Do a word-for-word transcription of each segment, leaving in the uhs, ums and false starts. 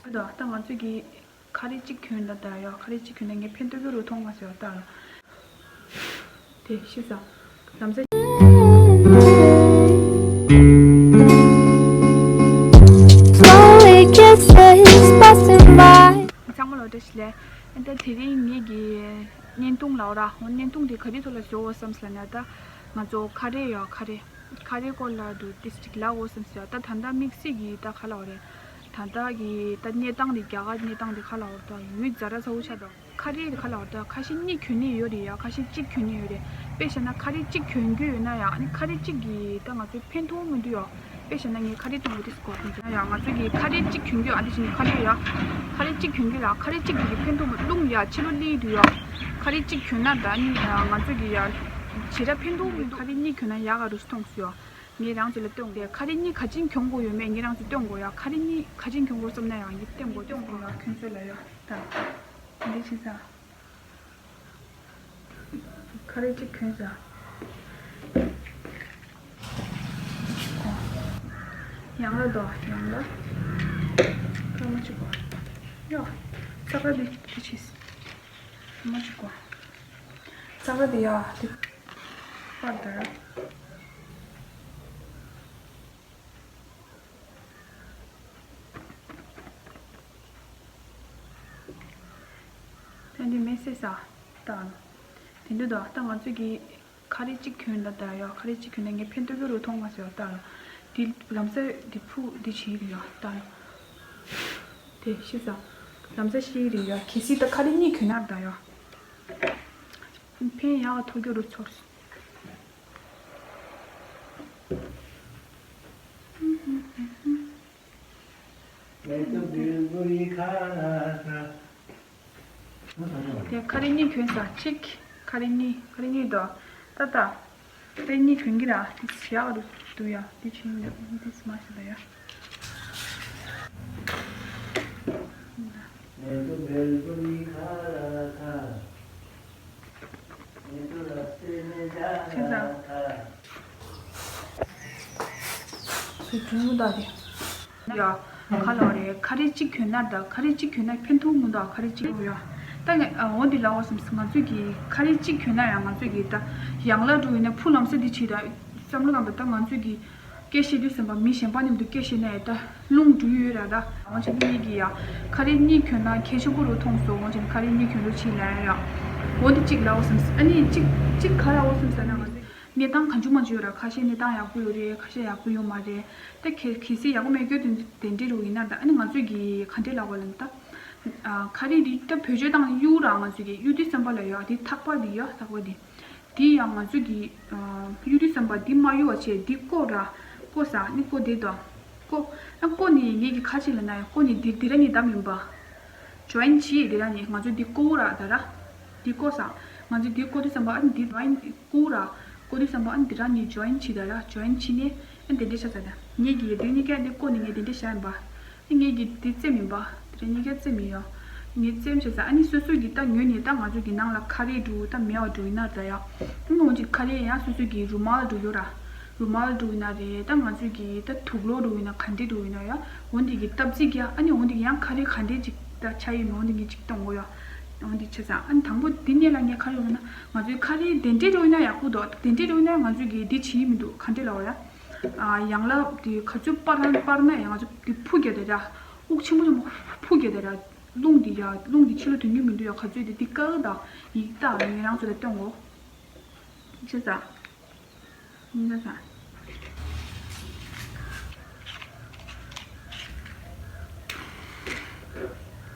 ད་ད་ང་ཚོས་ཀྱི་ཁ་རས་གཅིག་གྱོན་ད་ད་ཡོད། ཁ་རས་གཅིག་གྱོན་ན་ངས་ཕན་ཐོགས་ཀྱི་རུ་མཐོང་མ་ཟེར་བ་ལྟར། དེ་ཤི་ས། ལམ་སེང་། Slowly kisses passing by. ཚང་མ་ལ་བཀྲ་ཤིས་བདེ་ལེགས། ཨ་ད་དེ་རིང་ངེད་ཀྱི་བརྙན་ཐུང་ལབ་ར། འོ་བརྙན་ཐུང་དེ་ག་རེ་ཐོག་ལ་བཟོ་འོ་བསམ་སླ་ན་ད། ང་ཚོ་ཁ་རས་ཡོད་ཁ་རས། ཁ་རས་སྐོར་ལ་འདུག་ཏིས་ཅིག་ལབ་འོ་བསམ་སོང་། ད་ད་ལྟ་དམིགས་བསལ་གྱི་ད་ག་ལབ་རེད། ད་ལྟ་གི་ད་གནས་སྟངས་དེ་རྒྱ་གར་གནས་སྟངས་དེ་ག་ལབ་རེད། ད་ཡུལ་ཛ་དྲག་ཚ་བོ་ཆགས་འདུག་ཁ་རས་དེ་ག་ལབ་རེད། ད་ཁ་ཤས་གཉིས་གྱོན་ནི་ཡོད་རེད་ཡ། ཁ་ཤས་གཅིག་གྱོན་ནི་ཡོད་རེད། དཔེ་བཞག་ན་ཁ་རས་གཅིག་གྱོན་རྒྱུ་ཡོད་ན་ཡ། ཨ་ནི་ཁ་རས་གཅིག་གིས་ད་ང་ཚོའི་ཕན་ཐོགས་མི་འདུག་ཡ། དཔེ་བཞག་ན་ངས་ཁ་རས་གཏུབ་དགོས་དུས་སྐོར་དེ་ཡ། ང་ཚོ་གི་ཁ་རས་གཅིག་གྱོན་རྒྱུ་ཨ་འདི་བཞིན་ཁ་རས་ཡ། ཁ་རས་གཅིག་གྱོན་རྒྱུ་ལ་ཁ་རས་གཅིག་གིས་ཕན་ཐོགས་མི་རླུང་ཡ་ཕྱི་ལོགས་སླེབས་དུས་ཡ། ཁ་རས་གཅིག་གྱོན་ན་ད་ནི་ང་ཚོ་གི་ཡ་ཇི་འདྲ་ཕན་ཐོགས་མི་འདུག་ཁ་རས་གཉིས་གྱོན་ན་ཡག་ག་རུ་མཐོང་སོང་ཡ། ངས་རང་ཚོ་ལ་སྟོན་དགོས། ཁ་རས་གཉིས་ག་ཅིན་གྱོན་དགོས་ཡོད་མེད་ངས་རང་ཚོ་སྟོན་དགོས་ཡ། ཁ་རས་གཉིས་ག་ཅིན་གྱོན་དགོས་བསམ་ན་ཡང་ངས་སྟོན་དགོས་སྟོན་དགོས་ཡ། གྱོན་ཚོད་ལ་ཡ། ད་འདི་བྱེད་ས། ཁ་རས་གཅིག་གྱོན་ས། ཡང་ལ་དོ་ཡང་ལ། སྐར་མ་གཅིག་གོ། ཡ། ས་ཁ་འདི་འདི་བྱེད་ས། སྐར་མ་གཅིག་གོ། ས་ཁ་འདི་ཡ་འདི། པར་དར། ད་འདི་མེ་སེ་ས་ད། དེ་འདྲ་དོ་ད་ང་ཚོས་ཀྱི་ཁ་རས་གཅིག་གྱོན་ད་ད་ཡོད། ཁ་རས་གཅིག་གྱོན་ན་ངས་ཕན་ཐོགས་ཀྱི་རུ་མཐོང་མ་ཟེར་བ་ལྟར། འདི་ལམ་སེང་འདི་ཕུ་འདི་བྱེད་ཀྱི་ཡོད་ད། དེ་ཤི་ས། ལམ་སེང་ཤི་རེད་ཡོད། གལ་སྲིད་ད་ཁ་རས་གཉིས་གྱོན་ན་ད་ཡོད། ཕན་ཡག་ཐོགས་ཀྱི་རུ་ཚོར། དེ་ཁ་རས་གཉིས་གྱོན་ས་གཅིག་ཁ་རས་གཉིས་ཁ་རས་གཉིས་དོ། ད་ད། ཁ་རས་གཉིས་གྱོན་གྱི་ར་དེ་ཞག་རུ་འདུག་ཡ། དེ་ཆེན་འདུག་འདི་སི་མ་ཞིག་ལ་ཡ། ཁྱེད་ཚང་། སུ་གྱོན་མི་འདུག་དེ། ཡ། ག་ལབ་རེད། ཁ་རས་གཅིག་གྱོན་ན་ད་ཁ་རས་གཅིག་གྱོན་ན་ཕན་ཐོགས་མི་འདུག་ཁ་རས་གཅིག་ཡ། ད་ངས་འོ་འདི་ལབ་འོ་བསམ་སོང་། ང་ཚོས་ཀྱི་ཁ་རས་གཅིག་གྱོན་ན་ཡང་ང་ཚོས་ཀྱི་ད་ཡང་ལ་འགྲོ་ཡིན་ན་ཕུ་ལམ་སེ་འདི་བྱེད་ད་བསམ་བློ་བཏང་ད། ད་ང་ཚོས་ཀྱི་སྐད་བཤད་དུས་ཙམ་པ་མི་གཞན་པ་མཉམ་དུ་སྐད་བཤད་ན་ཡང་ད་རླུང་འགྲོ་ཡི་ཡོད་ར། ད་འོ་བྱས་ནས་ངེད་ཀྱི་ཡ་ཁ་རས་གཉིས་གྱོན་ན་གལ་ཆེན་པོ་རུ་མཐོང་སོང་། འོ་བྱས་ནས་ཁ་རས་གཉིས་གྱོན་རོགས་བྱེད་ལབ་ཡ། འོ་འདི་གཅིག་ལབ་འོ་བསམ་སོང་། ཨ་ནི་གཅིག་གཅིག་ག་ལབ་འོ་བསམ་སོང་ན་ང་ཚོས། གནས་སྟངས་གང་བྱུང་མང་བྱུང་ཡོད་ར། ཁ་ཤས་གནས་སྟངས་ཡག་པོ་ཡོད་རེད། ཁ་ཤས་ཡག་པོ་ཡོད་མ་རེད། ད་གལ་གལ་སྲིད་ཡག་པོ་མེད་རྒྱུ་དེ་དེ་འདྲས་རུ་ཡིན་ན་ད་ཨ་ནི་ང་ཚོས་ཀྱི་ག་འདྲས་ལབ་དགོས་ལབ་ན་ད། ཨ་ཁ་རས་འདི་ད་བེད་སྤྱོད་བཏང་གཡུག་ར། ང་ཚོས་ཀྱི་གཡུག་དུས་ཙམ་པ་ལ་ཡ་འདི་ཐག་པ་འདི་ཡ་ཐག་པ་འདི། འདི་ཡང་ང་ཚོས་ཀྱི་ཨ་གཡུག་དུས་ཙམ་པ་འདི་མ་གཡུག་པ་བྱས་འདི་བཀོག་ར། བཀོག་ས་ནི་བཀོག་འདི་དང་། བཀོག་ཨ་བཀོག་ནི་ངེད་ཀྱི་ཁ་ཅིག་ལ་ན་ཡ་བཀོག་ནི་འདི་འདི་ར་ནི་བདམས་ཡིན་པ། ཇོ་ཡིན་བྱེད་དེ་ར་ནི་ང་ཚོ་འདི་བཀོག་ར་ད་ར། འདི་བཀོག་ས། ང་ཚོ་འདི་བཀོག་དུས་ཙམ་པ་ཨ་ནི་འདི་ཇོ་ཡིན་བཀོག་ར། བཀོག་དུས་ཙམ་པ་ཨ་ནི་འདི་ར་ནི་ཇོ་ཡིན་བྱེད་ད་ར། ཇོ་ཡིན་བྱེད་ནས་ཨ་ནི་དེ་འདྲས་བྱ་ས་ད། ངེད་ཀྱིས་འདི་གཉིས་ཀ་འདི་བཀོག་ནི་ངས་དེ་འདྲས་བྱ་ཡིན་པ། ཨ་ངེད་ཀྱིས་འདི་རྩེ་མིན་པ། དེ་ར་གཉིས་ཀ་རྩེ་མིན་ཡོ། ངས་རྩེ་མི་བྱ་ས། ཨ་ནི་སོ་སོ་གི་ད་ངོས་ནས་ད་ང་ཚོ་གི་ནང་ལ་ཁ་རས་འདྲུ་ད་མེད་པ་འདྲུ་ཡིན་ན་ད་ཡ། ཨ་ནི་འོན་ཅིག་ཁ་རས་ཡང་སོ་སོ་གི་རུ་མལ་འདྲུ་ཡོད་ར། རུ་མལ་འདྲུ་ཡིན་ན་རེད། ད་ང་ཚོས་ཀྱི་ད་དུག་ལོག་འདྲུ་ཡིན་ན་ག་འདྲས་འདྲུ་ཡིན་ན་ཡ། འོ་འདི་གི་སྟབས་ཚིག་ཡ། ཨ་ནི་འོ་འདི་གི་ཡང་ཁ་རས་ག་འདྲས་ཅིག་ད་ཆ་ཡོད་མེད་འོ་འདི་ངས་ཅིག་གཏོང་དགོས་ཡ། འོ་འདི་བྱས་ཙང་ཨ་ནི་དང་པོ་འདི་ནས་ལ་ངས་ག་རེ་ཡོང་ན། ང་ཚོའི་ཁ་རས་དེ་འདྲས་འདྲུ་ཡིན་ན་ཡག་པོ་འདུག་དེ་འདྲས་འདྲུ་ཡིན་ན་ང་ཚོས་ཀྱི་འདི་བྱེད་ཀྱི་མི་འདུག་ག་འདྲས་ལབ་ཡ། ཨ་ཡང་ལ་དེ་ག་ཚོད་སྤར་ན་སྤར་ན་ཡང་ང་ཚོ་དེ་ཕུ་རྒྱག་དེ་ར། དབུགས་ཆེན་པོ་ཆེན་པོ་ཕུ་རྒྱག་དེ་ར། རླུང་འདི་ཡ་རླུང་འདི་ཕྱི་ལོགས་ཐོན་རྒྱུ་མི་འདུག་ཡ། ག་ཚོད་དེ་འདི་དཀའ་གི་ད། ཡིག་ད་ངས་རང་ཚོ་ལ་སྟོན་གོ། བྱས་ཙང་། ཡིན་ན་ས།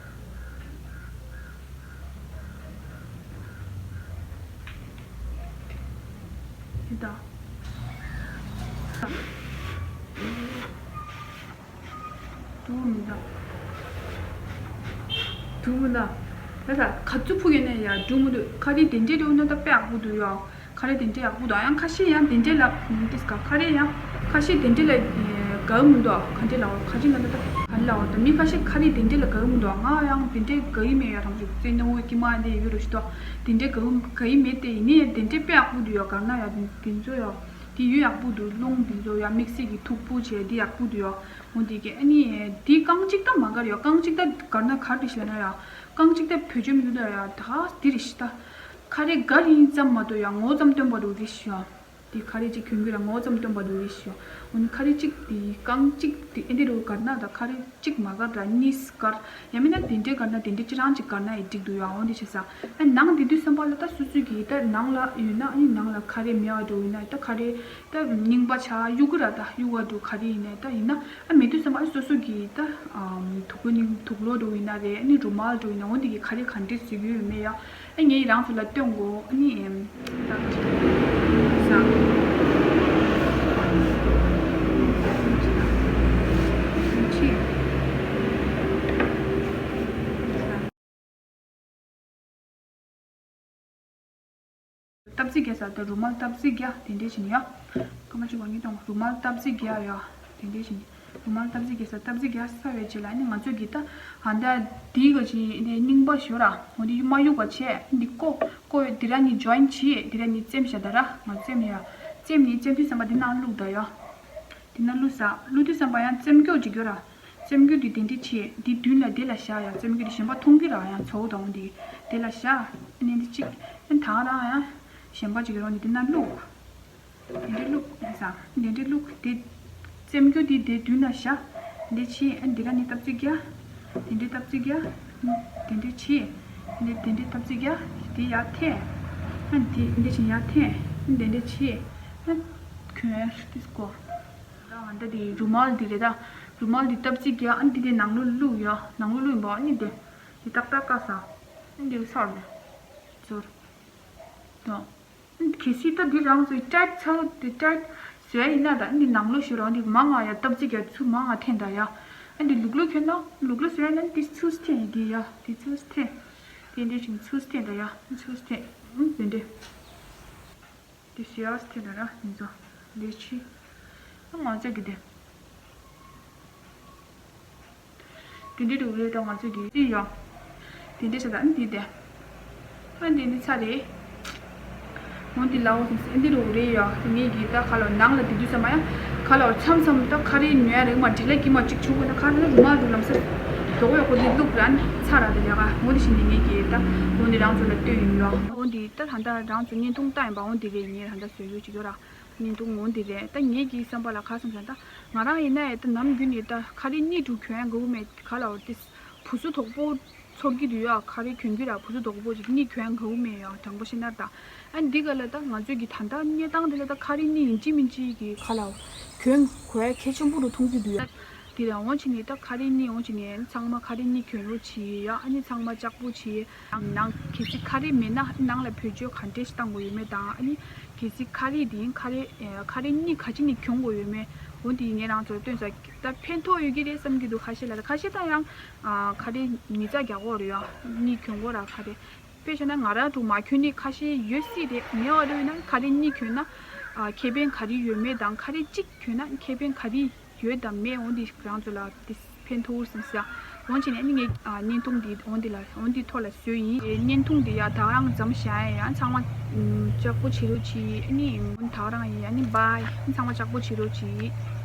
ཡིན་ད། འགྲོ་མི་འདུག་འགྲོ་མི་འདུག་ད་ད་ག་ཚོད་ཕུ་གེ་ནས་ཡ་འགྲོ་མི་འདུག་ཁ་རས་དེ་འདྲས་འགྲོ་ན་ད་དཔེ་ཡག་པོ་འདུག་ཡ། ཁ་རས་དེ་འདྲས་ཡག་པོ་འདུག་ཡང་ཁ་ཤས་ཡང་དེ་འདྲས་ལ་ཏིས་ཀ་ཁ་རས་ཡང་ཁ་ཤས་དེ་འདྲས་ལ་དགའ་མི་འདུག་ག་འདྲས་ལ་བ་ག་ཅི་ལ་ད་ད་ག་ལ་བ་ད་མི་ཁ་ཤས་ཁ་རས་དེ་འདྲས་ལ་དགའ་མི་འདུག་ང་ཡང་དེ་འདྲས་དགའ་ཡི་མེད་ཡ། རང་ཅིག་བཙན་ནོ་ཀི་མ་དེ་ཡོད་རུ་ཞིག་ཏོ་དེ་འདྲས་དགའ་དགའ་ཡི་མེད་དེ་ཡིན་ནའི་དེ་འདྲས་དཔེ་ཡག་པོ་འདུག་ཡ། ག་ན་ཡ་དེ་ཚོ་ཡ་དེ་ཡོད་ཡག་པོ་འདུག་རླུང་དེ་ཚོ་ཡ་དམིགས་བསལ་གྱི་མཐུག་པོ་བྱས་དེ་ཡག་པོ་འདུག་ཡ། འོ་དེ་གི་ཨ་ནི་དེ་རྐང་གཅིག་ད་མ་དགར་ཡ། རྐང་གཅིག་ད་དགར་ན་ག་རེ་ཞིག་ལབ་ན་ཡ། རྐང་གཅིག་ད་བེད་སྤྱོད་མི་འདུག་ད་ཡ། ད་དེ་རེད་ཤི་ད། ཁ་རས་དགར་ཡིན་ཙམ་མ་གཏོགས་ཡ་ངོ་ཙམ་སྟོན་པ་འདུག་རེད་ཤི་ཡ། དེ་ཁ་རས་གཅིག་གྱོན་གྱི་ར་ངོ་ཙམ་སྟོན་པ་འདུག་རེད་ཤི་ཡ། འོ་ནི་ཁ་རས་གཅིག་དེ་རྐང་གཅིག་དེ་ཨེ་འདི་རུ་དགར་ན་ད་ཁ་རས་གཅིག་མ་དགར་ར་གཉིས་དགར། ཡང་མིན་ན་དེ་འདྲའི་དགར་ན་དེ་འདྲའི་ཅི་རང་གཅིག་དགར་ན་ཡི་འགྲིག་འདུག་ཡ། འོ་འདི་བྱས་ས། ཨ་ནང་དེ་དུས་བསམ་པ་ལ་ད་སོ་སོ་གི་ད་ནང་ལ་ཡོད་ན་ཨ་ནི་ནང་ལ་ཁ་རས་མེད་པ་འདྲ་ཡིན་ན་ད་ཁ་རས་ད་རྙིང་པ་ཆགས་གཡུག་གི་ར། ད་གཡུག་པ་འདྲ་ཁ་རས་ཡིན་ན་ད་ཡིན་ན་ཨ་མེད་དུས་བསམ་པ་ཨ་སོ་སོ་གི་ད་དུག་ལོག་ནི་དུག་ལོག་འདྲ་ཡིན་ན་རེད། ཨ་ནི་རུ་མལ་འདྲ་ཡིན་ན་འོ་འདི་གི་ཁ་རས་ག་འདྲས་བཟོ་གི་ཡོད་མེད་ཡ། ཨ་ངས་རང་ཚོ་ལ་སྟོན་གོ་ཨ་ནི་ད་ས། སྟབས་རྩེ་རྒྱག་ས་དང་རུ་མལ་སྟབས་རྩེ་རྒྱག་དེ་འདྲས་བྱས་ནས་ཡ། སྐར་མ་གཅིག་གོ་གཉིས་གཏོང་། རུ་མལ་སྟབས་རྩེ་རྒྱག་ཡ་དེ་འདྲས་བྱས་ནས། རུ་མལ་སྟབས་རྩེ་རྒྱག་ས་སྟབས་རྩེ་རྒྱག་ཚར་བའི་རྗེས་ལ་ནི་ང་ཚོ་གི་ད་ཧ་ད་དེའི་ག་ཅིག་ནི་རྙིང་པ་ཞོ་ར་འོ་དེ་མ་གཡུག་པ་བྱས་འདི་ཀོ་ཀོ་དེ་ར་ནི་ཇོ་ཡིན་བྱས་དེ་ར་ནི་བཙེམ་བྱ་ད་ར་ང་བཙེམ་ཡ། བཙེམ་ནི་བཙེམ་དུས་བསམ་པ་འདི་ནང་བླུགས་ད་ཡ། འདི་ནང་བླུགས་ས་བླུགས་དུས་བསམ་པ་ཡང་བཙེམ་སྐྱོག་ཅིག་ཡོད་ར། བཙེམ་རྒྱུ་དེ་དེ་འདྲས་བྱས་དེ་མདུན་ལ་དེ་ལ་བཞག་ཡ། བཙེམ་རྒྱུ་དེ་གཞན་པ་མཐོང་གི་ར་ཡང་ཚོ་དང་དེ་དེ་ལ་བཞག་ཨ་ནི་འདི་གཅིག་ཨ་ནི་ད་རང་ཡང་གཞན་པ་ཅིག་རང་ནི་དེ་ན་བླུགས། དེ་འདྲས་བླུགས་ས་དེ་འདྲས་བླུགས་དེ་བཙེམ་རྒྱུ་དེ་དེ་མདུན་ལ་བཞག་དེ་བྱས་ཨ་ནི་དེ་ར་ནི་སྟབས་རྩེ་རྒྱག་དེ་འདྲས་སྟབས་རྩེ་རྒྱག་དེ་འདྲས་བྱས་དེ་འདྲས་སྟབས་རྩེ་རྒྱག་དེ་ཡར་འཐེན། ཨ་ནི་དེ་འདྲས་བྱས་ཡར་འཐེན། ཨ་ནི་དེ་འདྲས་བྱས་ཨ་ནི་གྱོན་ཏིས་ཀོ། ད་ང་ད་དེ་རུ་མལ་འདི་རེད་ད། རུ་མལ་འདི་སྟབས་རྩེ་རྒྱག་ཨ་འདི་དེ་ནང་ལོགས་བླུགས་ཡ། ནང་ལོགས་བླུགས་ཡིན་པ་ཨ་ནི་དེ། དེ་ཏག་ཏག་བཀག་ས། ཨ་འདི་ཚར་ནས། ཚུར། དང་། ཨ་གལ་སྲིད་ད་འདི་རང་ཚོའི་ཊའིཊ་ཚར་དེ་ཊའིཊ་བཟོས་ཡིན་ན་ད་ཨ་འདི་ནང་ལོགས་ཞུ་རང་འདི་མང་ང་ཡ་སྟབས་རྩེ་རྒྱག་ཚུར་མང་ང་འཐེན་ད་ཡ། ཨ་འདི་ལུག་ལོག་གྱོན་ན་ལུག་ལོག་བཟོས་ཡིན་ན་འདི་ཚུར་འཐེན་འདི་ཡ་འདི་ཚུར་འཐེན། དེ་འདྲས་ཅིག་ཚུར་འཐེན་ད་ཡ་ཚུར་འཐེན། ཨ་དེ་འདྲས། དེ་ཞེས་དེ་ལ་ར་མི་འཛོ། ལས་ཆི། ང་ཚོ་གི་དེ། དེ་འདྲའི་རུ་རེད་ད་ང་ཚོ་གི་ཅི་ཡོང་། དེ་འདྲའི་ཆ་ད་ཨ་འདི་དེ། ཨ་འདི་འདི་ཚ་རེད། འོ་འདི་ལའོ་ཨ་འདི་རུ་རེད་ཡོ། དེ་ངེད་ཀྱི་ད་ཁ་ལོ་ནང་ལ་དེ་དུས་ཙམ་མ་ཡ། ཁ་ལོ་མཚམས་མཚམས་ད་ཁ་རི་ཉོ་ཡ་རེད་མ་དྲི་ལ་ཀི་མ་གཅིག་བྱུང་གི་ད་ཁ་ལོ་རུ་མ་རུ་ལམ་སེ། དོ་ཡོ་ཁོ་འདི་ལུག་ར་ནི་ཚ་ར་དེ་ལས་ཀ་འོ་འདི་བཞིན་ནི་ངེད་ཀྱི་ད་འོ་འདི་རང་ཚོ་ལ་ལྟོས་ཡིན་ཡོ། འོ་འདི། ད་ད་ལྟ་རང་ཚོ་བརྙན་ཐུང་བལྟ་ཡིན་པ་འོ་འདི་རེད། ངས་ད་ལྟ་བཟོས་ཡོད་ཅིག་ཡོད་ར། བརྙན་ཐུང་འོ་འདི་རེད། ད་ངེད་ཀྱི་བསམ་པ་ལ་ཁ་སང་ཟེར་ད་ང་རང་ཡིན་ན་ད་ནམ་རྒྱུན་ནས་ད་ཁ་རི་གཉིས་དྲུག་གྱོན་ཡ་འགའ་བོ་མེད་ག་ལ་འོ་ཏིས་བུ་སུ་དོག་པོ་ཚོར་གྱི་འདུག་ཡ། ཁ་རི་གྱོན་གྱི་ར་བུ་སུ་དོག་པོ་ཅིག་གཉིས་གྱོན་ཡ་འགའ་བོ་མེད་ཡ་དྲང་པོ་བཤད་ན་ད། ཨ་འདི་ག་ལ་ད་ང་ཚོས་ཀྱི་ད་ལྟ་གནས་སྟངས་འདི་ལ་ད་ཁ་རི་གཉིས་ཡིན་གཅིག་མིན་གཅིག་གི་ག་ལ་འོ་གྱོན་དགོས་ཡ་གལ་ཆེན་པོ་རུ་མཐོང་གི་འདུག་ཡ། དེ་ལ་འོང་བྱས་ནས་ད་ཁ་རི་གཉིས་འོང་བྱས་ནས་ཚང་མ་ཁ་རི་གཉིས་གྱོན་རོགས་བྱེད་ཡ། ཨ་ནི་ཚང་མ་ལྕགས་པོ་བྱེད། ནང་གལ་སྲིད་ཁ་རི་མེད་ན་ནང་ལ་བེད་སྤྱོད་ག་འདྲས་ཤིག་བཏང་དགོས་ཡོད་མེད་དང་། ཨ་ནི་གལ་སྲིད་ཁ་རི་དེ་ཁ་རི་ཨེ་ཁ་རི་གཉིས་ག་ཅི་ནས་གྱོན་དགོས་ཡོད་མེད་འོ་དེ་ངས་རང་ཚོར་སྟོན་ས། ད་ཕན་ཐོགས་ཡོད་ཀྱི་རེད་བསམ་གྱི་འདུག་ཁ་ཤས་ལ་ད་ཁ་ཤས་ད་ཡང་ཨ་ཁ་རི་ཉིས་རྩ་རྒྱག་དགོས་རེད་ཡ། གཉིས་གྱོན་དགོས་ར་ཁ་རི། དཔེ་བྱས་ན་ང་རང་དུ་མ་གྱོན་ནི་ཁ་ཤས་ཡོད་སྲིད་རེད། ངས་བ་རེ་བས་ན་ཁ་རི་གཉིས་གྱོན་ན་ཨ་ཁེ་ཕན་ག་རེ་ཡོད་མེད་དང་ཁ་རི་གཅིག་གྱོན་ན་ཁེ་ཕན་ག་རེ་ཡོད་དམ་མེད་འོ་འདི་རང་ཚོ་ལ་དེ་ཕན་ཐོགས་བསམ་ས། འོན་ཀྱང་ནི་ངས་ཨ་བརྙན་ཐུང་འདི་འོ་འདི་ལ་འོ་འདི་ཐོག་ལ་བཟོས་ཡིན། བརྙན་ཐུང་འདི་ཡ་ད་རང་མཚམས་བཞག་ཡ་ཡང་ཚང་མ་ལྕགས་པོ་བྱེད་རོགས་གྱིས། ཨ་ནི་ད་རང་ཡིན་ཨ་ནི་བཱའི་ཚང་མ་ལྕགས་པོ་བྱེད་རོགས་གྱིས།